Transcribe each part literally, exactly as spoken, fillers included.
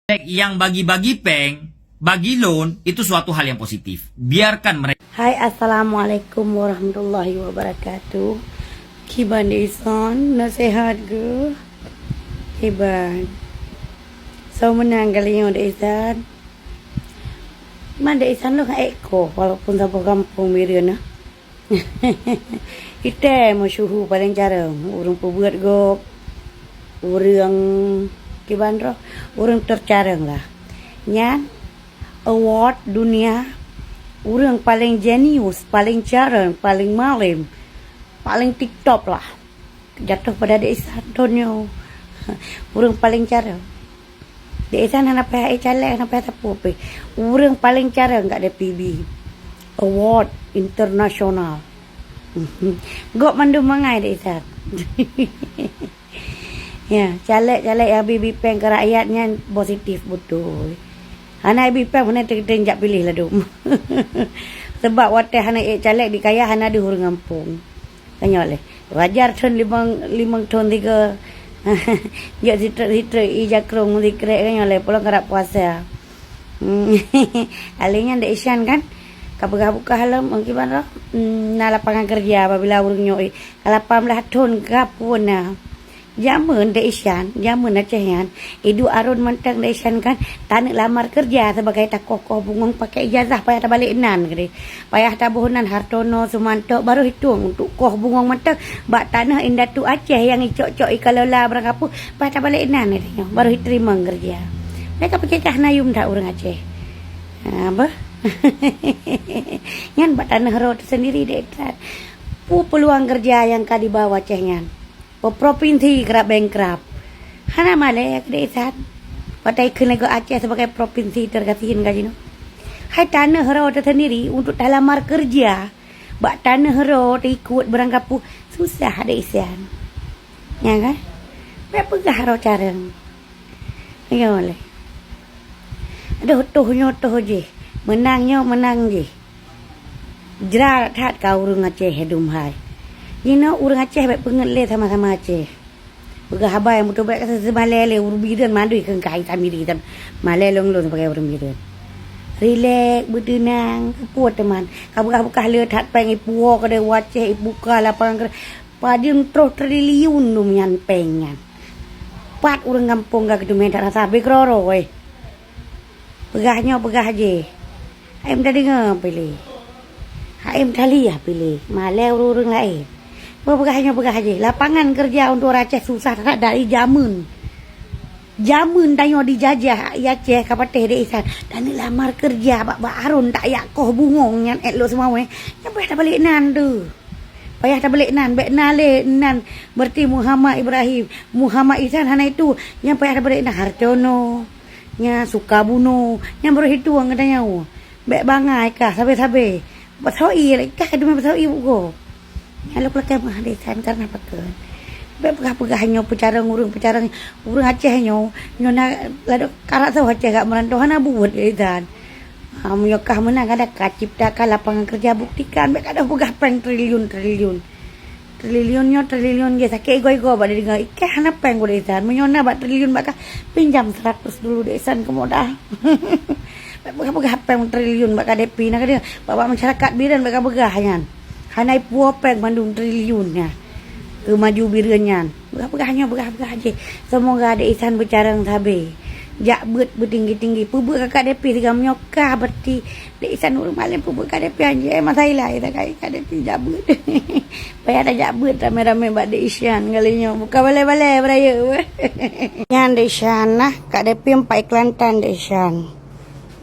Yang bagi-bagi péng, bagi loan, itu suatu hal yang positif. Biarkan mereka. Hai, assalamualaikum warahmatullahi wabarakatuh. Kiban Dek Isan, na sehat geuh? Kiban. Soe meunan kali nyoe Dek Isan? Man Dek Isan lôn ék koh, walaupun saboh gampông Bireuen na. Itée meusyeuhu paleng carông, ureuëng peubuet gob, ureuëng kiban roh, ureuëng teucarông lah. Nyan award dunia, ureuëng paleng jenius, paleng carông, paleng malem, paleng tiktop lah. Jatuh pada Dek Isan thon nyoe. Ureuëng paleng carông. Dek Isan hana payah ék caleg, hana payah sapeue pih. Ureuëng paleng carông kat D P B. Award internasional. Gob mandum mangai Dek Isan. Ya, caleg-caleg nyang bi péng keu rakyat nyan positif beutôi. Hana bi péng, hana teuntèe jak piléh ladôm. Sebab watèe hana ék caleg di kayèe hana deuh ureuëng gampông. Ka nyoe lé. Wajar thon limong, limong thon tiga. Jok sitrek-sitrek i jakrong sikrek ka nyoe lé, pulang karap puasa. Hmm. Alèh nyan Dek Isan kan, ka peugah buka lom, mungkin ban roh. Hmm, na lapangan kerja apabila ureuëng nyoe, eh, ka lapan belas thon ka pun na. Jameun Dek Isan, jameun Aceh nyan, iduek arôn mantong Dek Isan kan, taneuk lamar keureuja sibagai takoh-koh bungöng pakai ijazah payah tabalek nan keudeh. Payah taboh nan Hartono, Sumanto, barô hitong untuk koh bungöng mantong bak tanoh indatu Aceh nyang icok-cok ikalola barang kapeue, payah tabalek nan keudeh nyoe, barô iteurimong keureuja. Meuka pike kah na yum that ureuëng Aceh. Ha, bah. Nyan bak tanoh rot sendiri Dek Isan. Peue peuluang keureuja nyang ka diba u Aceh nyan? Provinsi krab bankrupt. Hana malèe keu Dek Isan. Watèe ikheun lagèe Aceh sibagai provinsi tergasien ka jinoe. Hai tanoh rot teusendiri untuk talamar keureuja bak tanoh rot ikot barang kapeue susah Dek Isan. Nya kan? Bèk peugah rot carông. Nyoe lé. Adoh, toh nyoe toh jih. Meunang nyoe meunang jih. Jra that ka ureuëng Aceh dum hai. Jinoe ureuëng Aceh bèk peungeut lé sama-sama Aceh. Peugah haba nyang beutôi bèk ka seumalèe lé ureuëng Bireuen mandum kheun ka hai Samiri tam. Malèe lôn-lôn sibagai ureuëng Bireuen. Rilek, beuteunang, keupeue teuma. Ka beugah-beugah lé that péng ipuwoe keudeh u Aceh, ibuka lapangan keudeh. Padum troh triliun dum nyan péng nyan. Pat ureuëng gampông ka geuteumé that rasa beukeuroro, eh. Peugah nyoe, peugah jih. Hai meudeungoe piléh. Hai meutaliah piléh. Malèe ureuëng-ureuëng laén. Peugah nyoe, peugah jih. Lapangan keureuja untuk ureuëng Aceh susah that dari jameun. Jameun tanyoe dijajah i Aceh ka patéh Dek Isan. Taneuk lamar keureuja bak, bak arôn tajak koh bungöng nyan ék lôn seumawé. Nyan payah tabalek nan tu. Payah tabalek nan, bèk na lé nan berarti Muhammad Ibrahim. Muhammad Ihsan hana itu, nyan payah tabalek nan Hartono. Nya suka bunoe, nyang barô hitong gata nyoe. Bèk bangai kah sabe-sabe. Basoe lé kah ka deungoe basoe bugoe. Nyan lôn lakèe meuhadiskan karena pakon. Bèk peugah-peugah nyoe peucarông ureuëng, peucarông ureuëng Aceh nyoe, nyoe na ladôm karat soe Aceh kat meurantau hana buet lé dan. Ha, meunyoe kah meunan kada ka ciptakan lapangan kerja buktikan, bèk kada peugah péng triliun-triliun. Triliun nyoe, triliun jih sakét igoe-igoe bak dideungoe. Ikah hana péng keu Dek Isan. Meunyoe na bak triliun bak kah, pinjam seratus dulu Dek Isan keu modal. Peugah-peugah péng triliun bak K D P na ka dia. Bak, bak masyarakat Bireuen bak ka peugah nyan. Hana ipuwoe péng mandum triliun nyan. Keu maju Bireuen nyan. Peugah-peugah nyoe, peugah-peugah jih. Semoga Dek Isan beucarông sabe. Jak beuet beutinggi-tinggi. Peubeuet ka K D P sigoe meunyoe ka berarti Dek Isan ureuëng malém peubeuet K D P anjing, eh, masa ilai dah kai K D P jak beuet. Payah dah jak beuet ramé-ramé bak Dek Isan kali nyoe. Buka balai-balai berayeuk. Nyan Dek Isan nah, K D P empat iklan tan Dek Isan.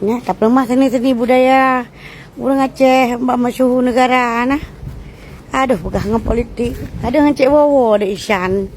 Nah, tapeuleumah seni-seni budaya ureuëng Aceh bak masyuhu negara nah. Aduh, peugah ngon politik. Aduh, ngon cek wowo Dek Isan.